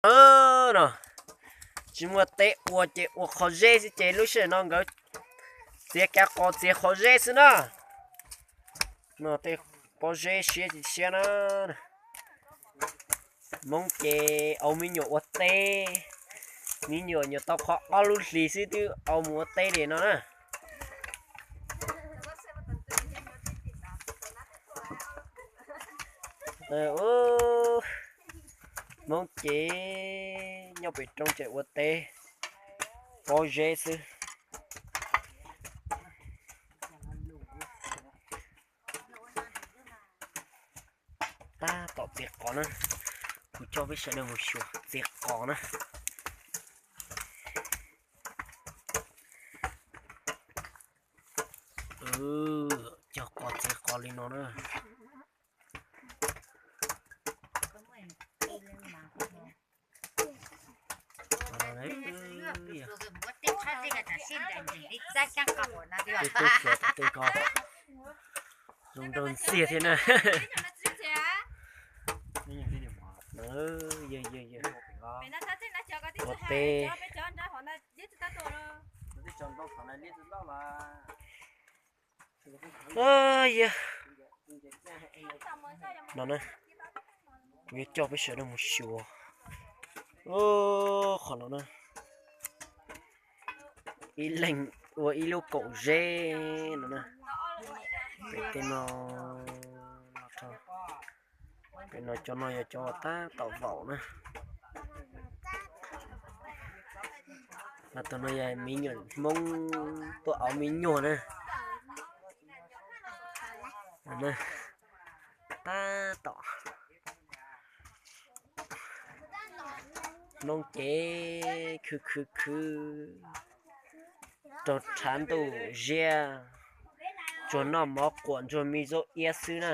No, tsis muaj teb ua ces ua qhov zeb xwb ces lub sij hawm no nkawd txiav kav qos txiav qhov zeb xwb na. No tej pob zeb siab tsis siab na. Hmoob ces au me nyuam ua teb, me nyuam nyuam tau qhov ob lub hlis xwb twb au mus ua teb li no na. Hmoob ces nyob pem roob tseem ua teb, pob zeb xwb. Tab tom txiav qos na, kuv coj peb sawv daws mus xyuas txiav qos na. Cog qos txiav qos li no na. Tej tub suav tom tej ko zoo nraug ntxiag thiab na. Ua teb. Yog no na, kuv yuav coj peb sawv daws mus xyuas qhov no na. Ib leeg ua ib lub kaum zeb no na. Pem tej no, pem no cov no yog cov tab tom vaum na. Mas tus no yog me nyuam Hmoob tuaj au me nyuam na. Tab tom Hmoob ces khwv khwv khwv rau tshav ntuj ziab, tsuas noj mov quam ntsuag me zaub iab xwb na.